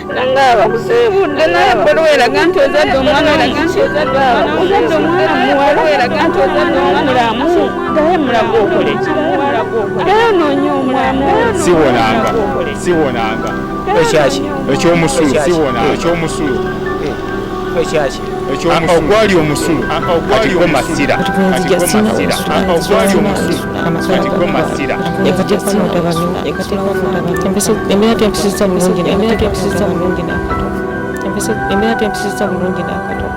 Nga bakusiibudde naye ebbaluwa eraga nti ozadde omwana ozadde omwana muwala eraga nti ozadde omwana mulamu daye mulago okole ki daye onoonya omwana. Siwonanga, siwonanga. Ekyaki? Ekyomusulo, siwonanga ekyomusulo. Ekyaki? Ekyomusulo ogwali omusulo kati gwo masira, kati gwo masira, ogwali omusulo kati gwo masira. Embeera tempisizza bulungi, embeera tempisizza bulungi n'akatono, embeera tempisizza bulungi n'akatono.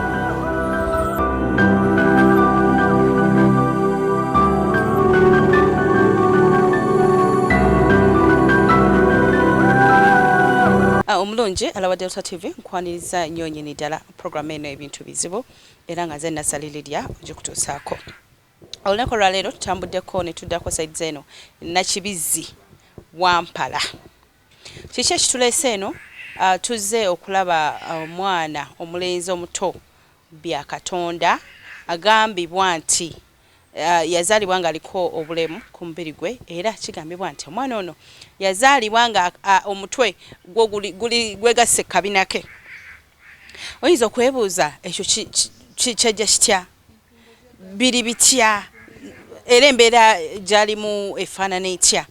Omulungi alaba Delta TV, nkwaniriza nnyo nnyini ddala program eno Ebintu Bizibu, era nga nze Nasali Lydia ogikutuusaako. Olunaku olwaleero tutambuddeko ne tuddako sides eno Nakibizzi Wampala. Kiki ekituleese eno? Tuzze okulaba omwana omulenzi omuto Byakatonda, agambibwa nti yazaalibwa ng'aliko obulemu ku mubiri gwe, era kigambibwa nti omwana ono yazaalibwa nga omutwe gwo guli gwegasse kabina ke. Oyinza okwebuuza ekyo kyajja kitya, biri bitya, era embeera gy'alimu efaanana etya?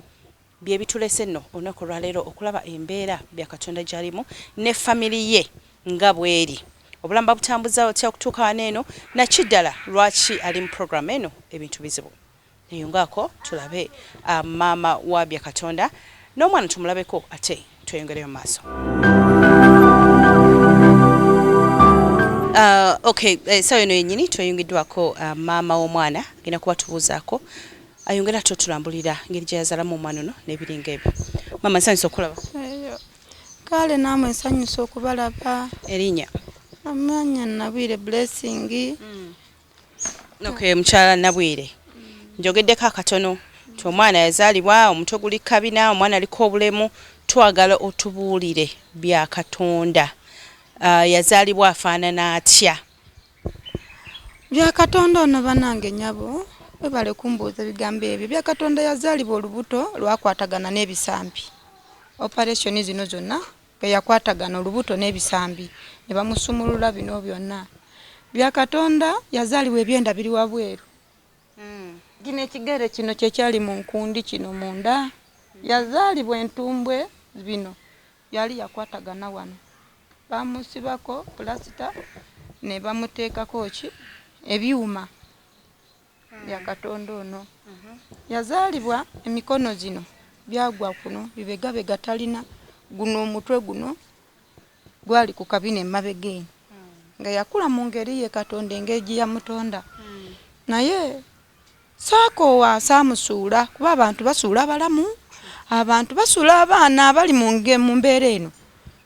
Bye bitulese nno olunaku olwaleero okulaba embeera Byakatonda gy'alimu ne family ye nga bw'eri. Obulamu babutambuza batya okutuuka wano eno, nakiddala lwaki ali mu program eno Ebintu Bizibu. Neyungaako tulabe maama wa Byakatonda n'omwana tumulabeko ate tweyongereyo mu maaso. Okay, essaawa eno yennyini tweyungiddwako maama w'omwana, agenda kuba tubuuzaako ayongera ate otulambulira engeri gye yazalamu omwana ono n'ebiringa ebyo. Maama, nsanyusa okulaba. Eyo. Kale naamwe nsanyusa okubalaba. Erinnya? Amannya Nabwire Blessing. Okay, mukyala Nabwire, njogeddeko akatono nti omwana yazaalibwa omutwe guli kabina, omwana aliko obulemu. Twagala otubuulire Byakatonda yazaalibwa afaanana atya? Byakatonda ono banange nyabo, webale kumbuuza ebigambo ebyo. Byakatonda yazaalibwa olubuto lwakwatagana n'ebisambi. Operation zino zonna yakwatagana olubuto n'ebisambi ne bamusumulula bino byonna. Byakatonda yazaalibwa ebyenda biri wabweru. Gino ekigere kino kyekyali mu nkundi kino munda. Yazaalibwa entumbwe bino yali yakwatagana wano. Bamusibako pulasita ne bamuteekako ki ebyuma. Byakatonda ono yazaalibwa emikono zino byagwa kuno bibegabega talina, guno omutwe guno gwali ku kabina emabega eno. Nga yakula mu ngeri ye Katonda engeri gye yamutonda. Naye saakoowa, saamusuula, kuba abantu basuula abalamu, abantu basuula abaana abali mu mbeera eno.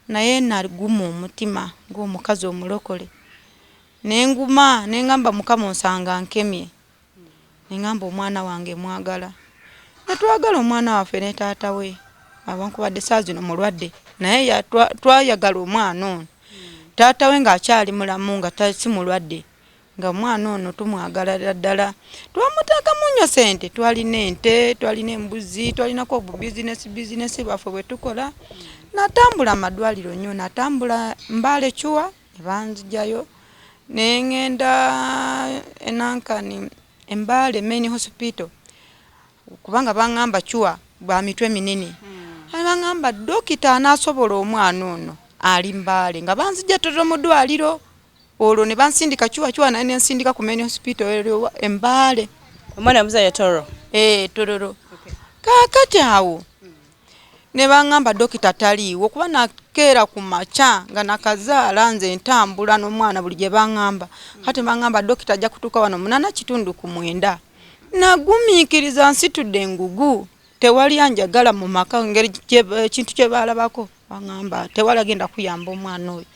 Naye naguma omutima ng'omukazi omulokole. Nenguma, nengamba Mukama onsanga nkemye. Nengamba omwana wange mwagala. Ne twagala omwana waffe ne taata we. Awankubadde saa zino mulwadde, naye twayagala omwana ono. Taata we ng'akyali mulamu nga si mulwadde, nga omwana ono tumwagala ddala. Twamuteekamu nnyo ssente, twalina ente, twalina embuzi, twalinako obubizinesi bizinesi bwaffe bwe tukola. Natambula amadwaliro nnyo, natambula Mbale Cure ne banziggyayo, ne ŋŋenda enankani Embale Main Hospital, kubanga baŋŋamba Cure bwa mitwe minene. Baŋŋamba dokita anaasobola omwana ono ali Mbale, nga banzijja Tororo mu ddwaliro. Olwo ne bansindika Cure, Cure naye ne nsindika ku Main Hospital eryo Embale. Omwana muzaalira Tororo? Tororo. Kaakati awo ne baŋŋamba dokita taliiwo, kuba nakeera ku makya nga nakazaala nze ntambula n'omwana buli gye baŋŋamba. Kati baŋŋamba dokita ajja kutuuka wano 8:45. Nagumiikiriza nsitudde engugu, tewali anjagala mu maka ngeri ekintu kye baalabako. Baŋŋamba tewali agenda kuyamba omwana oyo.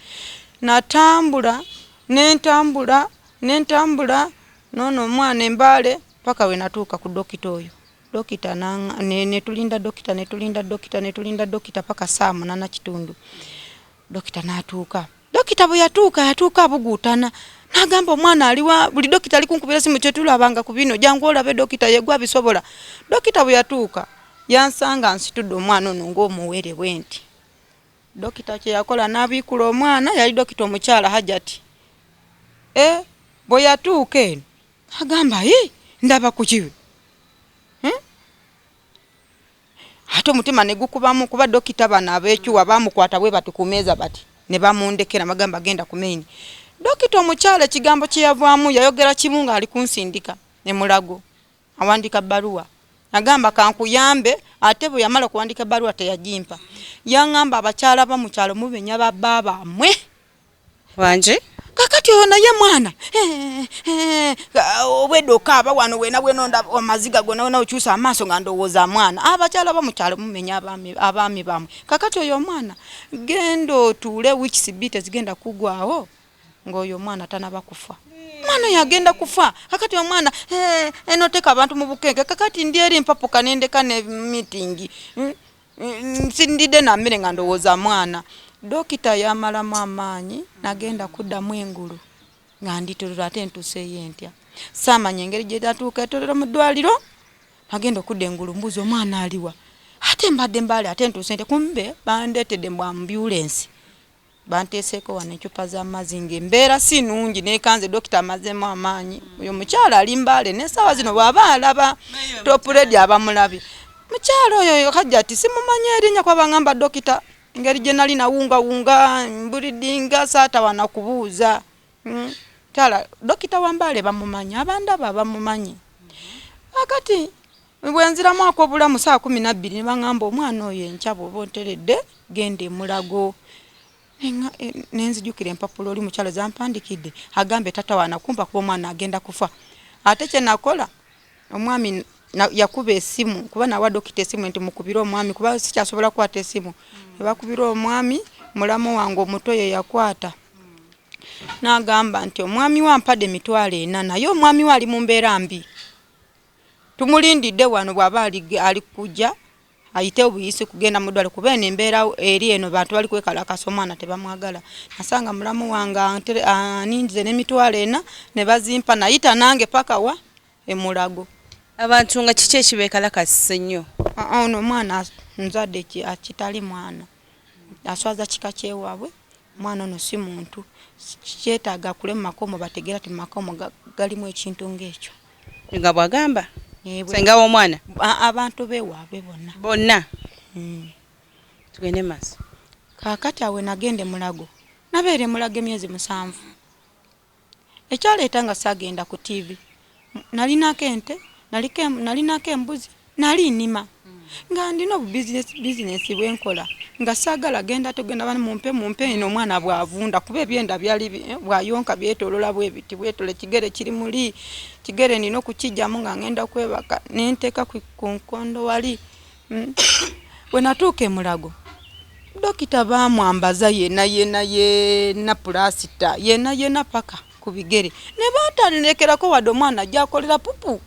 Natambula, ne ntambula, ne ntambula n'ono omwana Embale paka we natuuka ku dokita oyo. Dokita ne tulinda dokita, ne tulinda dokita, ne tulinda dokita paka saa 8:15. Dokita n'atuuka. Dokita bwe yatuuka, yatuuka abuguutana. N'agamba omwana aliwa, buli dokita ali kunkubira simu kyetulabanga ku bino, jangu olabe dokita yegwe abisobola. Dokita bwe yatuuka, yansanga nsitudde omwana ono ng'omuwere bwe nti. Dokita kye yakola n'abiikula omwana, yali dokita omukyala Hajati. Bwe yatuuka eno agamba, ndaba ku kibi. Ate omutima ne gukubamu kuba dokita bano ab'ekyuwa baamukwata bwe bati ku meeza bati ne bamundekera bagamba genda ku main. Dokita omukyala ekigambo kye yavaamu yayogera kimu ng'ali kunsindika ne Mulago awandiika bbaluwa. Agamba kankuyambe, ate bwe yamala okuwandiika ebbaluwa teyagimpa. Yaŋŋamba abakyala ba mu kyalo mumenya babba bammwe. Wangi? Kakati oyo naye mwana obwedda okaaba wano wena wena ondaba amaziga gonna wena okyusa amaaso nga ndowooza mwana. Abakyala ba mu kyalo mumenya abaami bammwe. Kakati oyo omwana genda otuule weeks bbiri tezigenda kugwawo ng'oyo omwana tanaba kufa. Mwana oyo agenda kufa. Kakati omwana enoteeka abantu mu bukenke. Kakati ndi eri mpapuka nendeka ne meeting. Sindidde na mmere nga ndowooza mwana. Dokita yamalamu amaanyi nagenda kuddamu engulu nga nditolero ate ntuuseeyo entya. Saamanya engeri gye natuuka etolero mu ddwaliro, nagenda okudda engulu mbuuza omwana aliwa. Ate mbadde Mbale ate ntuuse ntya, kumbe bandeetedde mbu ambulensi. Banteeseeko wano encupa z'amazzi ng'embeera si nnungi, neekanze dokita amazeemu amaanyi. Oyo mukyala ali Mbale n'essaawa zino bw'aba alaba Top Radio aba mulabye. Mukyala oyo Hajati simumanyi erinnya kuba bangamba dokita engeri gye nali nawungawunga mbulidinga saatawana kubuuza. Mukyala dokita wa Mbale bamumanyi, abandaba bamumanyi. Akati bwe nziramu ak'obulamu ssaawa 12 ne baŋŋamba omwana oyo enkya bw'oba onteredde genda e Mulago. Ne nzijukira empapula oli mukyala zampandikidde agambe tatawaana kumpa kuba omwana agenda kufa. Ate kye nakola omwami yakuba essimu kuba nawa dokita essimu nti mukubire omwami kuba sikyasobola kukwata essimu. Ne bakubira omwami, mulamu wange omuto ye yakwata. N'agamba nti omwami we ampadde 400,000 naye omwami we ali mu mbeera mbi. Tumulindidde wano bw'aba ali kujja ayite obuyisi kugenda mu ddwaliro kuba eno embeera eri eno bantu bali kwekalakasa omwana tebamwagala. Nasanga mulamu wange aninze n'400,000 ne bazimpa nayita nange paka wa e Mulago. Abantu nga kiki ekibeekalakasisa ennyo? Ono omwana nzadde kitali mwana aswaza kika kyewaabwe. Omwana ono si muntu, kyetaaga akule mu maka omwo bategeera nti mu maka omwo galimu ekintu ng'ekyo. Nga bw'agamba senga w'omwana abantu beewaabwe bonna bonna. Tugende maaso. Kaakati awo nagenda e Mulago, nabeera e Mulago emyezi 7. Ekyaleeta nga saagenda ku TV, nalinako ente, nalinako embuzi, nali nnima nga ndina obubizinesi bwe nkola nga saagala genda togenda bana mumpe mumpe eno omwana bw'avunda kuba ebyenda byali bw'ayonka byetoolola bwe biti bwetoolola ekigere kiri muli kigere nina okukijjamu nga ngenda kwebaka ne nteeka ku nkondo wali. Bwe natuuka e Mulago dokita baamwambaza yenna yenna yenna pulasita yenna yenna paka ku bigere ne batandekerako wadde omwana gy'akolera pupu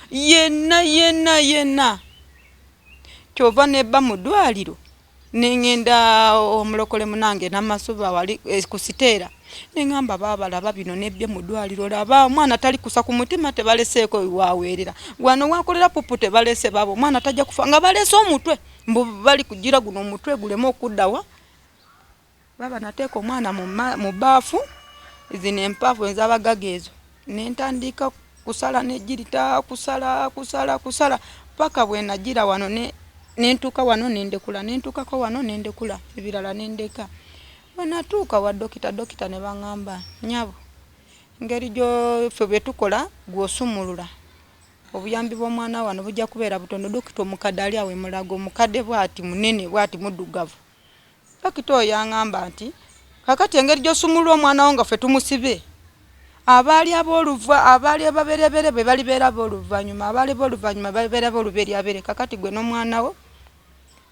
yenna yenna yenna. Kyova nebba mu ddwaliro ne ŋŋenda omulokole munange Namasuba wali ku Siteera ne ŋŋamba baaba laba bino nebbye mu ddwaliro laba omwana tali kusa ku mutima tebaleseeko waweerera wano wakolera pupu tebalese baaba omwana tajja kufa nga balese omutwe mbu bali kugira guno omutwe guleme okuddawa. Baaba nateeka omwana mu bbaafu zino empaafu ez'abagaga ezo ne ntandika kusala negirita kusala kusala kusala paka bwe nagira wano ne ntuuka wano ne ndekula ne ntuukako wano ne ndekula ebirala ne ndeka. Bwe natuuka wa dokita, dokita ne baŋŋamba nnyabo engeri ffe bwe tukola gw'osumulula obuyambi bw'omwana wano bujja kubeera butono. Dokita omukadde ali awo e Mulago omukadde bw'ati munene bw'ati muddugavu. Dokita oyo yaŋŋamba nti kakati engeri gy'osumulula omwana wo nga ffe tumusibe abaali abaali ababerebere be balibeera ab'oluvannyuma abaali b'oluvannyuma balibeera ab'oluberyabere kakati gwe n'omwana wo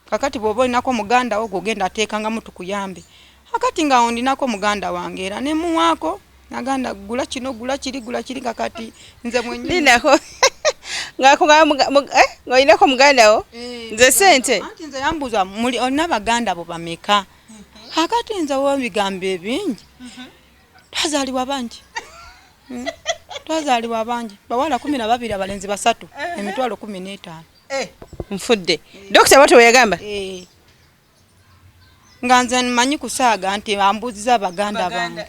kakati bw'oba olinako muganda wo gw'ogenda ateekangamu tukuyambe. Kakati nga awo ndinako muganda wange era ne muwaako naganda gula kino gula kiri gula kiri kakati nze mwennyini. Linako ng'olinako muganda wo nze ssente. Anti nze yambuuza muli olina baganda bo bameka? Kakati nze w'ebigambo ebingi twazaalibwa bangi. Twazaalibwa bangi bawala 12 abalenzi 3 emitwalo 15. Nfudde. Dokita bw'atyo bwe yagamba? Nga nze mmanyi kusaaga nti ambuuziza baganda bange.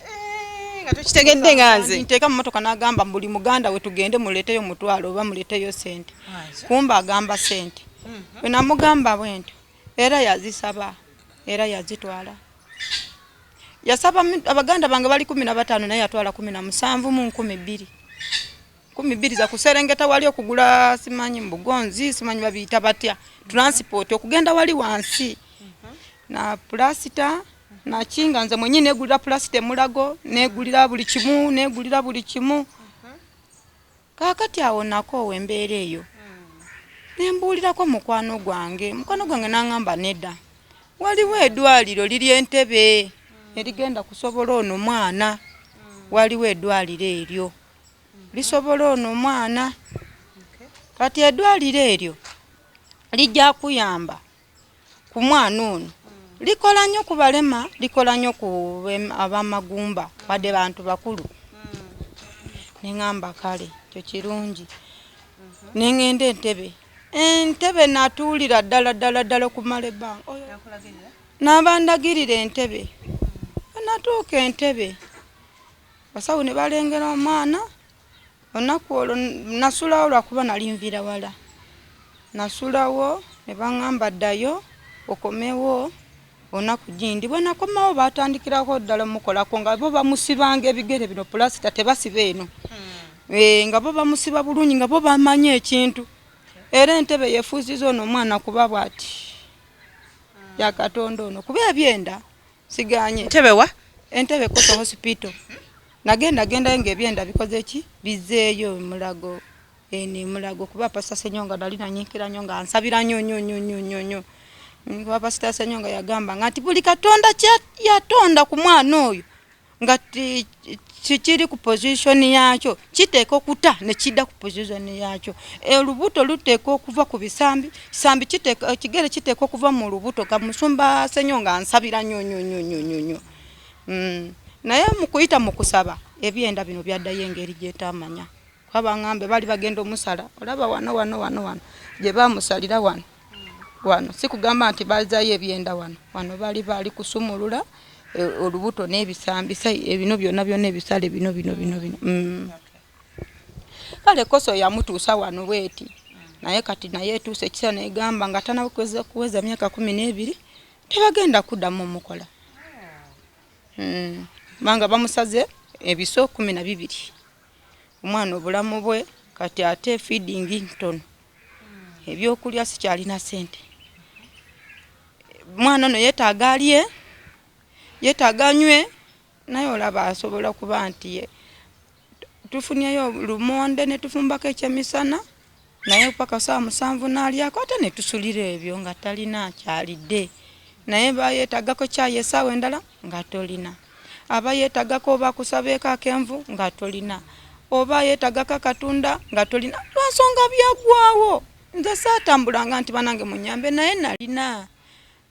Nga tokitegedde nga nze. Nteeka mu mmotoka n'agamba buli muganda we tugende muleeteyo mutwalo oba muleeteyo ssente. Kumbe agamba ssente. Bwe namugamba bwentyo era yazisaba era yazitwala. Yasaba abaganda bange bali 15 naye yatwala 17 mu 2000. 12 za kuserengeta wali okugula simanyi mbugonzi simanyi babiyita batya transport okugenda wali wansi na pulasita nakinga nze mwennyini negulira pulasita emulago negulira buli kimu negulira buli kimu. Kaakati awo nakoowa embeera eyo ne mbuulirako mukwano gwange n'aŋŋamba nedda waliwo eddwaliro liri Entebbe erigenda kusobola ono mwana, waliwo eddwaliro eryo lisobola ono mwana. Kati eddwaliro eryo lijja kuyamba ku mwana ono, likola nnyo ku balema, likola nnyo ku abamagumba wadde bantu bakulu. Ne ŋŋamba kale kyo kirungi. Ne ŋŋenda Entebbe. Entebbe natuulira ddala ddala ddala okumala ebbanga. N'abandagirira Entebbe. Natuuka Entebbe basawo ne balengera omwana. Olunaku olwo nasulawo lwakuba nali nviira wala. Nasulawo ne baŋŋamba ddayo okomewo olunaku gindi. Bwe nakomawo baatandikirako ddala mukolako nga bo bamusibanga ebigere bino pulasita tebasiba eno. Nga bo bamusiba bulungi nga bo bamanyi ekintu. Era Entebbe yeefuuziza ono omwana kuba bw'ati ya Katonda ono kuba ebyenda siganye. Entebbe wa? Entebbe Coastal Hospital. Nagenda gendayo ng'ebyenda bikoze ki? Bizzeeyo Mulago. Eno Mulago kuba Pastor Ssenyonga nali nanyiikira nnyo nga nsabira nnyo nnyo nnyo nnyo nnyo nnyo. Kuba Pastor Ssenyonga yagamba nga nti buli Katonda yatonda ku mwana oyo nga kikiri ku position yakyo kiteeka okuta ne kidda ku position yakyo. Olubuto luteeka okuva ku bisambi, kisambi kiteeka, ekigere kiteeka okuva mu lubuto. Ka musumba Ssenyonga nsabira nnyo nnyo nnyo nnyo nnyo nnyo. Naye mu kuyita mu kusaba ebyenda bino byaddayo engeri gy'etamanya. Kuba baŋŋambe baali bagenda omusala, olaba wano wano wano wano gye baamusalira wano wano, si kugamba nti bazaayo ebyenda wano wano, baali baali kusumulula olubuto n'ebisambi ebino byonna byonna ebisale bino bino bino bino. Kale Koso yamutuusa wano bweti, naye kati naye etuuse ekiseera negamba nga tannaba kuweza myaka 12 tebagenda kuddamu omukola. Kubanga bamusaze ebiso 12. Omwana obulamu bwe kati ate feeding ntono, ebyokulya sikyalina ssente. Mwana ono yeetaaga alye, yeetaaga anywe, naye olaba asobola kuba nti tufunyeyo lumonde ne tufumbako ekyemisana naye paka ssaawa 7 n'alyako ate ne tusulira ebyo nga talina kyalidde. Naye bayeetaagako kyayi essaawa endala nga tolina, aba yeetaagako oba akusabeeko akenvu nga tolina, oba yeetaagako akatunda nga tolina. Lwansonga byaggwawo. Nze saatambulanga nti banange munyambe, naye nalina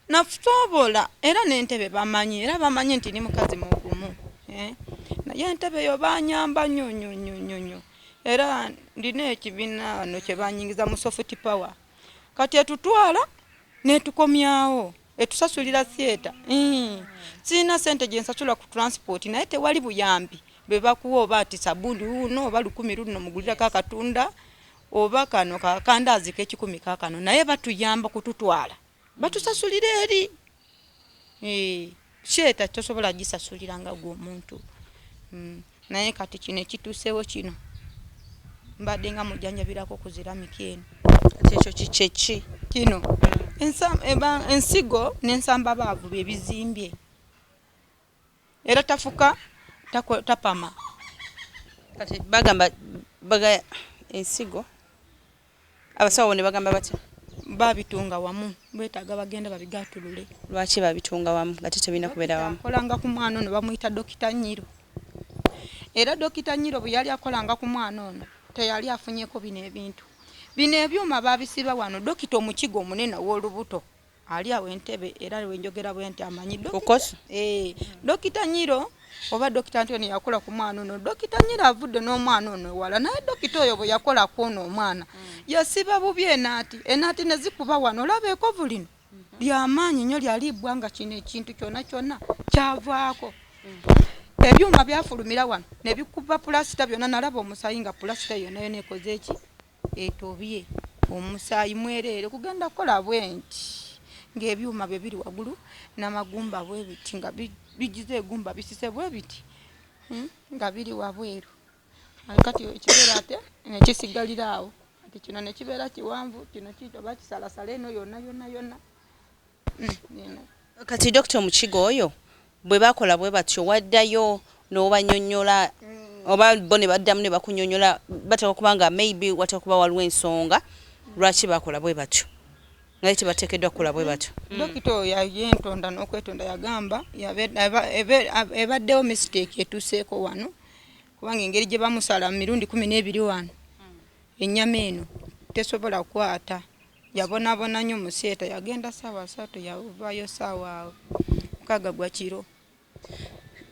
nasobola era n'Entebbe bamanyi, era bamanyi nti ndi mukazi mugumu. Naye Entebbe eyo banyamba nnyo nnyo nnyo nnyo nnyo. Era ndina ekibiina wano kye banyingiza mu soft power. Kati etutwala n'etukomyawo, etusasulira theatre. Sirina ssente gye nsasula ku transport, naye tewali buyambi bwe bakuwa oba ati sabbuuni wuuno oba 1000 luno mugulirako akatunda oba kano kakandaazi k'ekikumi kaakano, naye batuyamba kututwala batusasulira eri. Theatre tosobola gisasulira nga gwe omuntu. Naye kati kino ekituuseewo kino mbadde nga mujjanjabirako ku ziramiki eno. Kati ekyo kiki? Kino ensigo n'ensambabaavu bye bizimbye, era tafuka tapama. Kati bagamba baga ensigo abasawo ne bagamba batya? Babitunga wamu, beetaaga bagenda babigattulule. Lwaki babitunga wamu nga tebirina kubeera wamu? Akolanga ku mwana ono bamuyita Dokita Nyiro. Era Dokita Nyiro bwe yali akolanga ku mwana ono teyali afunyeko bino ebintu. Bino ebyuma babisiba wano. Dokita omukigo omunene ow'olubuto ali awo Entebbe, era wenjogera bwe nti amanyi Dokita Nyiro oba Dokita Ntoni yakola ku mwana ono. Dokita Nyiro avudde n'omwana ono ewala, naye dokita oyo bwe yakola ku ono omwana yasiba bubi enaati, enaati ne zikuba wano. Olaba ekovu lino? Lyamaanyi nnyo, lyaliibwa nga kino ekintu kyonna kyonna kyavaako. Ebyuma byafulumira wano ne bikuba pulasita byonna, nalaba omusaayi nga pulasita yonna yonna ekoze eki, etobye omusaayi mwereere. Kugenda kukola bwe nti ng'ebyuma bye biri waggulu n'amagumba bwe biti nga bigize egumba bisise bwe biti, nga biri wabweru. Kati ekibeera ate nekisigalira awo, kati kino nekibeera kiwanvu, kino kito bakisalasala eno yonna yonna yonna. Kati Dokita Omukiga oyo bwe bakola bwe batyo, waddayo n'obanyonnyola oba bo ne baddamu ne bakunyonnyola? Bateekwa kuba nga maybe wateekwa kuba waliwo ensonga lwaki bakola bwe batyo, naye tebateekeddwa kukola bwe batyo. Dokita oyo yayentonda n'okwetonda, yagamba ebaddewo mistake etuuseeko wano, kubanga engeri gye bamusala mu mirundi 12 wano, ennyama eno tesobola kukwata. Yabonabona nnyo mu seeta, yagenda 3:00, yavaayo 6:00 gwa kiro.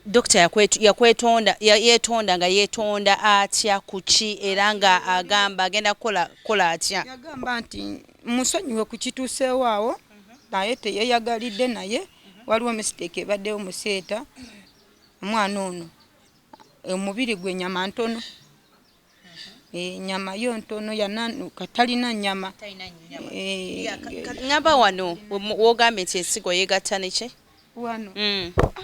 Dokita yakwetonda, yeetonda nga yeetonda atya, kuki, era nga agamba agenda kukola kukola atya? Yagamba nti musonyiwe ku kituuseewo awo, naye teyeeyagalidde, naye waliwo mistake ebaddewo mu seeta. Omwana ono omubiri gwe nyama ntono, enyama yo ntono, yananuka, talina nyama. Ngamba wano wogambye nti ensigo yeegatta neki? Wano.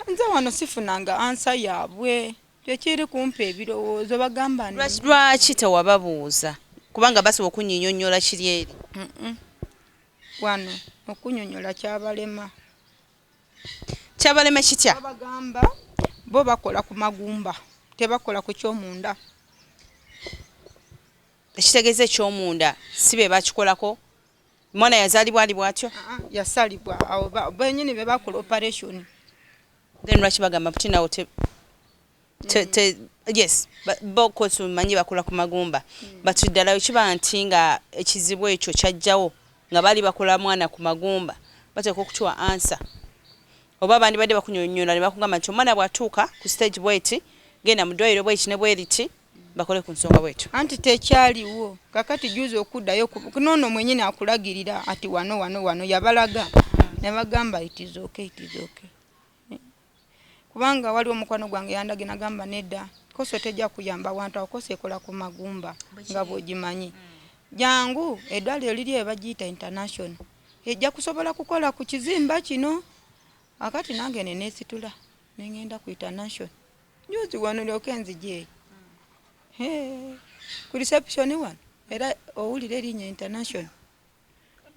Nze wano sifunanga answer yaabwe, tekiri kumpa ebirowoozo bagamba. Lwaki tewababuuza? Kubanga basobola okunyinyonnyola kiri eri. Wano okunyonyola kyabalema. Kyabalema kitya? Babagamba bo bakola ku magumba, tebakola ku kyomunda. Ekitegeeza ekyomunda si be bakikolako? Mwana yazaalibwa ali bw'atyo? Yasalibwa awo, benyini be bakola operation. Then lwaki bagamba nti nawo te, yes, bo kotumanyi bakola ku magumba, but ddala kiba nti nga ekizibu ekyo kyajjawo nga baali bakola mwana ku magumba, bateekwa okutuwa answer, oba bandibadde bakunyonyola ne bakugamba nti omwana bw'atuuka ku stage bweti, genda mu ddwaliro bweki ne bweriti, bakole ku nsonga bwetyo. Anti tekyaliwo. Kakati juzi okuddayo noono mwenyini akulagirira ati wano wano wano, yabalaga ne bagamba it is okay, it is okay. Kubanga waliwo omukwano gwange yandage, nagamba nedda, koso tejja kuyamba wantu awo, koso ekola ku magumba nga bw'ogimanyi. Jangu eddwaliro liri ebagiyita International, ejja kusobola kukola ku kizimba kino. Akati nange neneesitula nengenda ku International juzi wano, lyoke nzije ku reception wano, era owulira erinnya International,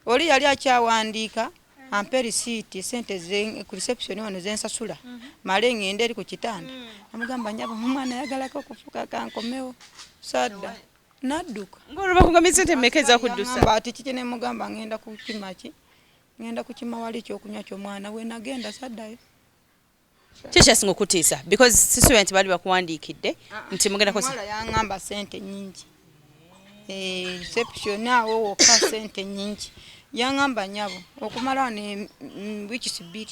oli yali akyawandiika ampe risiiti, sente ku reception wano zensasula, male ngende eri ku kitanda. Namugamba, nyaba omwana ayagalako okufuka, kankomewo sadda, nadduka. Ng'olwo bakugambye sente mmeka ezakuddusa? Yangamba ati kiki, nemugamba ngenda kukima ki, ngenda kukima wali ekyokunywa kyomwana. Wenagenda saddayo. Ki ekyasinga okutiisa? Because sisuubira nti baali bakuwandiikidde nti mugenda omuwala yaŋŋamba sente nyingi. Reception awo wokka sente nyingi. Yaŋŋamba, nyabo, okumala wano wiikisi 2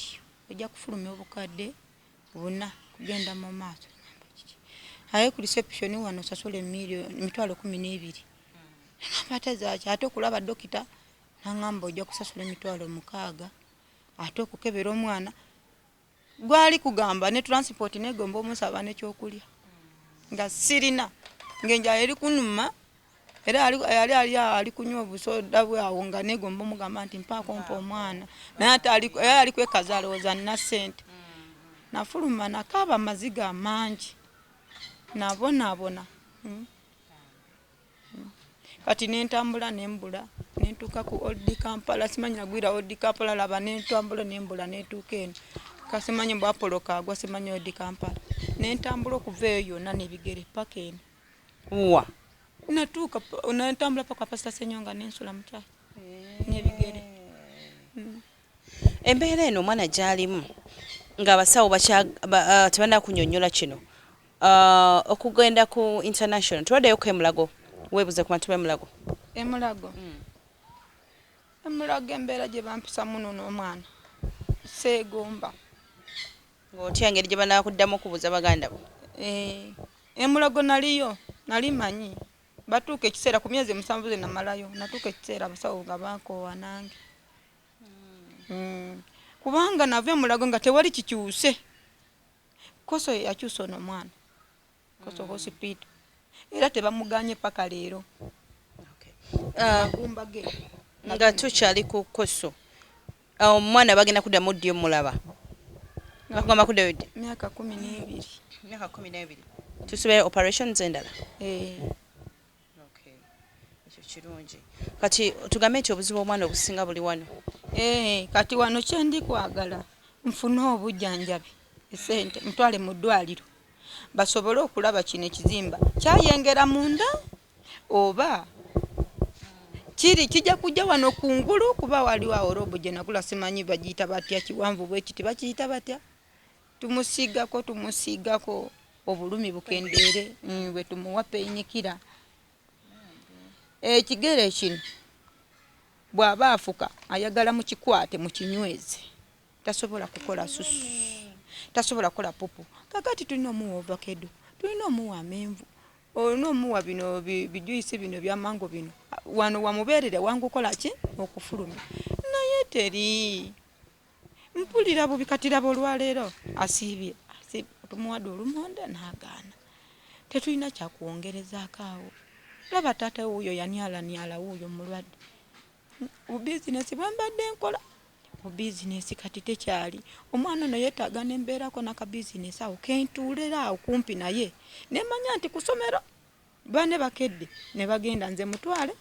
ojja kufulumya 4,000 kugenda mu maaso. Ngamba, kiki? Aye ku reception wano osasula 12,000. Ngamba ate zaki? Ate okulaba dokita, naŋŋamba ojja kusasula 60,000, ate okukebera omwana gwali kugamba ne transport, negomba omusaba nekyokulya nga sirina, ng'enjala eri kunuma, era yali ali kunywa obusoda bwawo, nga negomba omugamba nti mpaako mpa omwana, naye ate era ali kwekaza, alowooza nina ssente. Nafuluma nakaaba amaziga amangi, nabonaabona. Kati nentambula nembula nentuuka ku Old Kampala, simanyi nagwira Old Kampala, laba nentambula nembula netuuka eno, kasimanyi mbw Apollo kagwa, simanyi Old Kampala, nentambula okuva eyo yonna nebigere paka eno. Wa? Natuuka nentambula paka Pasita Senyonga, nensula mukyalo nebigere. Embeera eno omwana gy'alimu ng'abasawo tebanakunyonnyola kino, okugenda ku International, tuwaddeyo ko emulago, weebuze ku bantu b'emulago. Emulago, emulago embeera gye bampisa muno n'omwana seegomba. Ng'otya engeri gye banakuddamu okubuuza baganda bo? Eh, emulago naliyo, nali manyi batuuka ekiseera ku myezi 7 ze namalayo, natuuka ekiseera abasawo nga bankoowa nange. Kubanga nava emulago nga tewali kikyuse. Koso yakyusa ono omwana. Koso hospital. Era tebamuganye paka leero. Magumba ge. Nga tukyali ku Koso. Omwana bagenda kuddamu ddi omulaba? Bakugamba kuddayo ddi? Myaka 12. Myaka 12. Tusuubirayo operations endala? Okay. Ekyo kirungi. Kati tugambe nti obuzibu omwana obusinga buli wano. Kati wano kye ndi kwagala nfune obujjanjabi esente mutwale mu ddwaliro basobole okulaba kino ekizimba kyayengera munda oba kiri kijja kujja wano kungulu, kuba waliwo awo robo gye nagula simanyi bagiyita batya, kiwanvu bwe kiti bakiyita batya, tumusiigako obulumi bukendeere, bwe tumuwa painkiller. Ekigere kino bw'aba afuka ayagala mukikwate mukinyweze, tasobola kukola susu, tasobola kukola pupu. Kakati tulina omuwa ovakedo, tulina omuwa amenvu, olina omuwa bino bijuyisi bino ebyamango bino, wano wamubeerere wangu kukola ki okufulumya, naye teri mpulira bubi. Kati laba olwaleero asiibye, tumuwadde olumonde n'agaana, tetulina kyakwongerezaako awo. Laba taata wuuyo yanyalanyala wuuyo mulwadde. Bubizinesi bwe mbadde nkola bubizinesi kati tekyali. Omwana ono yeetaaga nembeerako n'akabizinesi awo kentuulera awo kumpi naye, nemanya nti ku ssomero bane bakedde ne bagenda, nze mutwale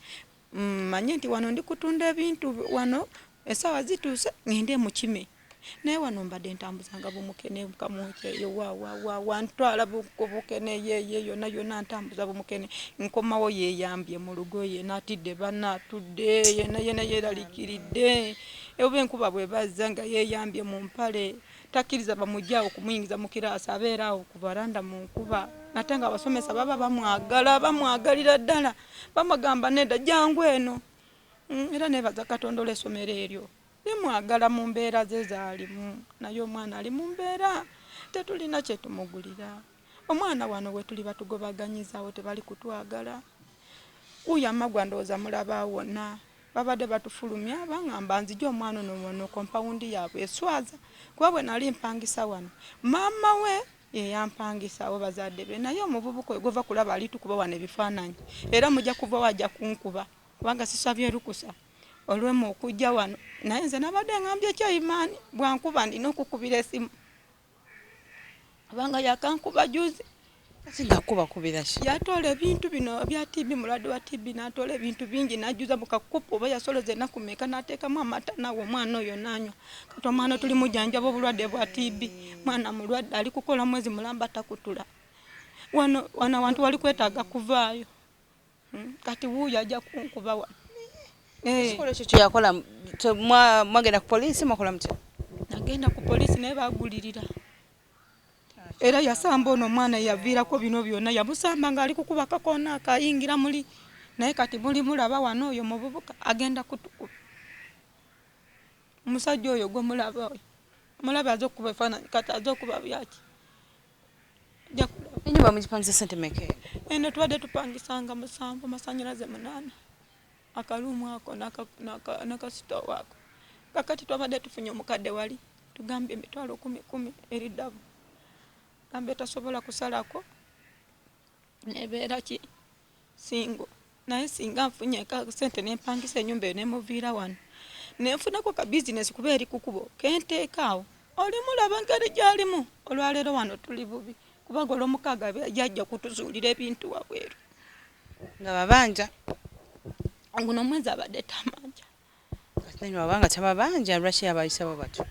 manye nti wano ndi kutunda ebintu, wano essaawa zituuse ngende mukime. Naye wano mbadde ntambuzanga bumukene kamwokyeyo wa ntwala bukene yeye yonna yonna ntambuza bumukene, nkomawo yeeyambye mu lugoye n'atidde banna atudde yenna yenna yeeraliikiridde, oba enkuba bwe bazza nga yeeyambye mu mpale, takkiriza bamugye awo kumuyingiza mu kiraasi, abeera awo ku varanda mu nkuba, ate nga abasomesa baba bamwagala, bamwagalira ddala, bamugamba nedda jangu eno. Era neebaza Katonda olw'essomero eryo limwagala mu mbeera ze zaalimu, naye omwana ali mu mbeera tetulina kye tumugulira. Omwana wano we tuli batugobaganyizawo, tebali kutwagala. Wuuyo amagwa ndowooza mulaba wonna babadde batufulumya, baŋŋamba nzije omwana ono wano kompawundi yaabwe eswaza, kuba bwe nali mpangisa wano maama we yeyampangisawo bazadde be, naye omuvubuka oyo gwova kulaba ali tukuba wano ebifaananyi, era mujja kuvawo ajja kunkuba kubanga sisabye lukusa olwemu okujja wano, naye nze nabadde ngambye kyayimaani bwankuba ndina okukubira esimu kubanga yakankuba juzi. Nga ki? Yatoola ebintu bino bya TB, mulwadde wa TB, n'atoola ebintu bingi n'ajjuza mu kakupu oba yasoloza ennaku meka n'ateekamu amata naawe omwana oyo n'anywa. Kati omwana tuli mujjanjaba obulwadde bwa TB, mwana mulwadde ali kukola mwezi mulamba takutula. Wano wano awantu wali kwetaaga kuvaayo. Kati wuuyo ajja kunkuba wano. Ekikola ekyo kyeyakola mwagenda ku poliisi, mwakola mutya? Nagenda ku poliisi naye bagulirira. Era yasamba ono omwana yaviirako bino byonna, yamusamba ng'ali kukuba kakoona akayingira muli, naye kati muli mulaba wano oyo muvubuka agenda kutukuba. Omusajja oyo gwemulaba oyo mulaba aze okukuba efaananyi, kati aze okuba byaki? Enyumba mugipangisa sente meka? Eno tubadde tupangisanga 7, masanyalaze 8, akaluumu ako n'akasitoowa ako. Kakati twabadde tufunye omukadde wali tugambye emitwalo 10,000 eri ddabo, gambye tasobola kusalako nebeera ki singo, naye singa nfunye sente nempangisa ennyumba eyo nemuviira wano nenfunako ka bizinesi kuba eri kukubo kenteeka awo olimulaba engeri gyalimu. Olwaleero wano tuli bubi kubanga olwomukaaga yajja kutuzuulira ebintu wabweru nga babanja. Guno omwezi abadde tamanja. Wabanga tababanja, lwaki abayisabo batyo?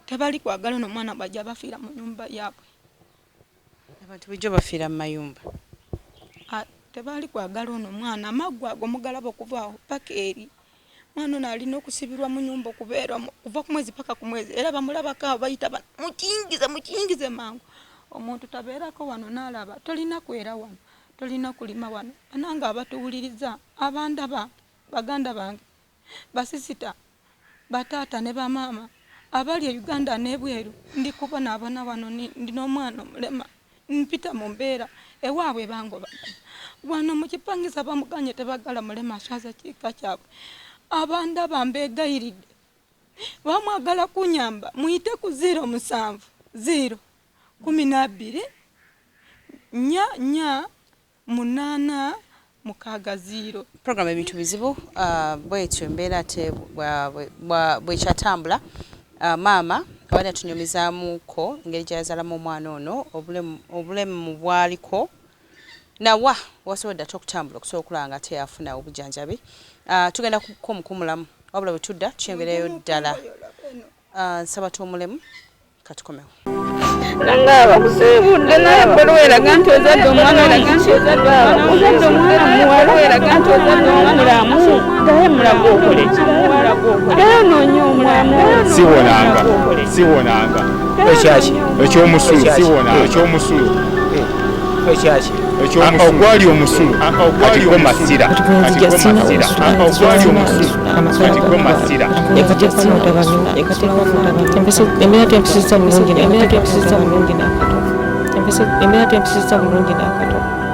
Tebali kwagala ono omwana bwajja bafiira mu nyumba yaabwe. Abantu bulijjo bafiira mu mayumba. Tebali kwagala ono omwana, amaggwa ago mugalaba okuva awo paka eri. Mwana ono alina okusibirwa mu nyumba okubeera kuva ku mwezi paka ku mwezi, era bamulabako awo bayita mukiyingize mukiyingize mangu. Omuntu tabeerako wano n'alaba, tolina kwera wano, tolina kulima wano. Banange abatuwuliriza, abandaba, baganda bange, basisita, bataata ne bamaama abali e Uganda n'ebweru, ndi kubonaabona wano, ndina omwana omulema, mpita mu mbeera ewaabwe bangobagana wano mu kipangisa bamuganye, tebagala mulema aswaza kika kyabwe. Abandaba mbeegayiridde, Bamwagala kunyamba muyite ku 07 0 12 4 4 8 6 0. Program ebintu bizibu bwetyo embeera ate bwekyatambula. Maama abadde atunyumizaamuko engeri gy'azaalamu omwana ono, obulemu bwaliko nawa wasobodde ate okutambula okusobola okulaba nga ate afuna obujjanjabi. Tugenda kumukumulamu wabula bwe tudda tuyongereyo ddala. Nsaba tuwummulemu katukomewo. Nanga abakusiibudde naye ebbaluwa eraga nti ozadde omwana ozadde omwana muwala eraga nti ozadde omulamu gaye mulaga okole ki gaye onoonya omwana. Siwonanga, siwonanga. Ekyaki? Ekyomusulo, siwonanga. Ekyomusulo. Ekyaki? Ogwali omusulo kati gwo masira. Kati gwo masira. Ogwali omusulo kati gwo masira. Embeera tempisizza bulungi, embeera tempisizza bulungi n'akatono. Embeera tempisizza bulungi n'akatono.